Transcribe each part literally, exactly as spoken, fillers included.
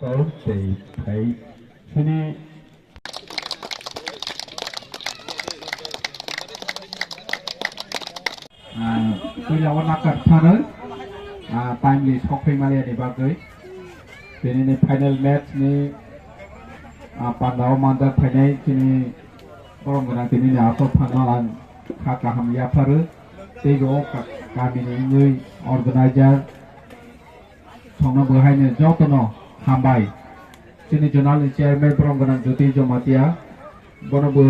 Tei phai chini, ah, puila o nakar phano, ah, timely sok phai maliya ni bagwi. Tini ni final match ni, ah, panda o manjak phainai chini borok gwnang tini ni aswk phano ang kha kaham yapharo. Tei o ka-, kami ni wngwi organizer Songno bo haino jotono hambai. Chini zonal ni chairman borom gwnang Jyoti Jamatia, bono bo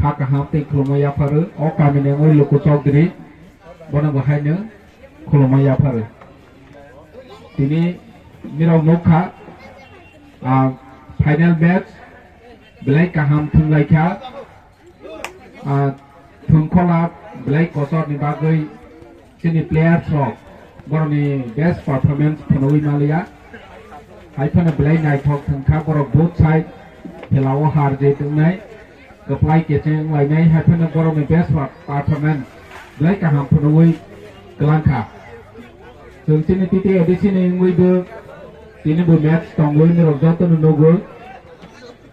kha kaham tei khulumui yapharo. O kami ni wngwi Luku Chowdhury, bono bo haino khulumui yapharo. Tini nirok nukha, ah, final match belai kaham thwnglaikha. Ah, thwngkhola belai kochor ni bagwi chini players rok borokni best performance phunugwi maliya. Hai phano belai naithok thwngkha borok both side, khela o har jit wngnai, kwplai kecheng wnglainai, hai phano borokni best per-, performance belai kaham phunugwi kwlangkha. Chwng chini T T A D C ni wngwi bo tini bo match tongwi norok jotono nugwi.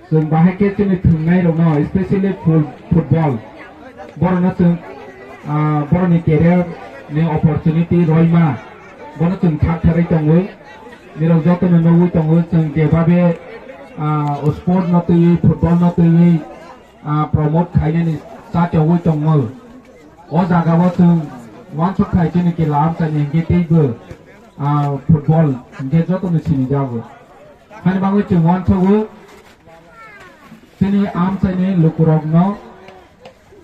Chwng bahai khe chini thwngnai rokno, especially fut-, football, borokno chwng, ah, borokni career ni opportunity roima, bono chwng thak tharwi tongwi, nirok jotono nugwi tongo, chwng jebabe, ah, sport no twiwi, football no twiwi, ah, promote khainani chachogwi tongmo. O jaga o chwng uansuk khai chini kila amchaini hinkhe teibo, ah, football hinkhe jotono sinijago. Hani bagwi chwng uansugo. Chini amchaini lukurokno,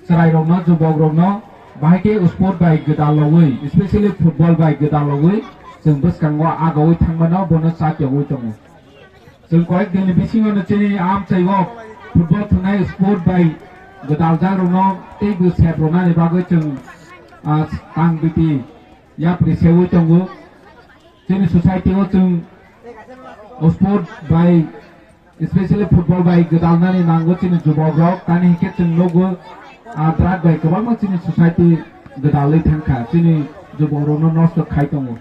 chwrairokno, jubokrokno bahai khe sport bai gwdal logwi, especially football bai gwdal logwi chwng bwskango agaui thangmano bono chak yogwi tongo. Chwng koyek dinni bisingono chini amchaio football thwngnai sport bai gwdaljakrokno tei bwsep rwnani bagwi chwng, ah, tang biti yapri seui tongo. Chini society o chwng o sport bai, especially football bai gwdalnani nango chini jubokrok, tani hinkhe chwng nukgo, ah, drug bai kwbangma chini society gwdalwi thangkha, chini jubokrokno nosto khai tongo.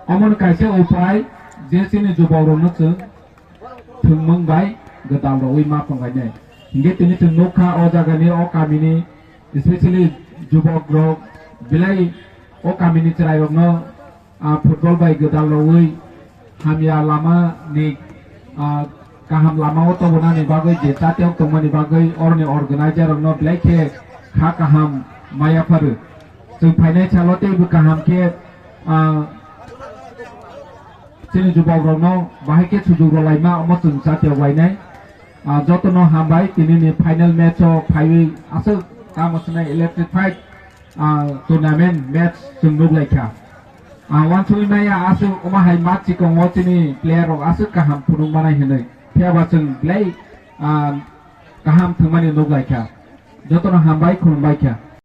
Omoni kaisa upai je chini jubokrokno chwng thwngmung bai gwdal rogwi ma tonglainai. Hinkhe tini chwng nukha o jagani, o kamini, especially jubokrok belai o kamini chwrairokno ah, football bai gwdal rogwi hamya lama ni, ah, kaham lama o tobonani bagwi je chatiyok tongmani bagwi oroni organizer rokno belai khe kha kaham maya pharo. Chwng phainai salo teibo kaham khe, ah, chini jubokrokno bahai khe sujuk rwlaima omo chwng chatiyok lainai. Ah, jotono hambai tini ni final match o phaiwi aswk tamo swnai electrified ah, tournament match chwng nukglaikha. Ah, uansugwi maya aswk omo hai match chikongo chini player rok aswk kaham phunuk manai hinwi. Phiyaba chwng belai, ah, kaham thwngmani nukglaikha. Jotono hambai khulumbaikha.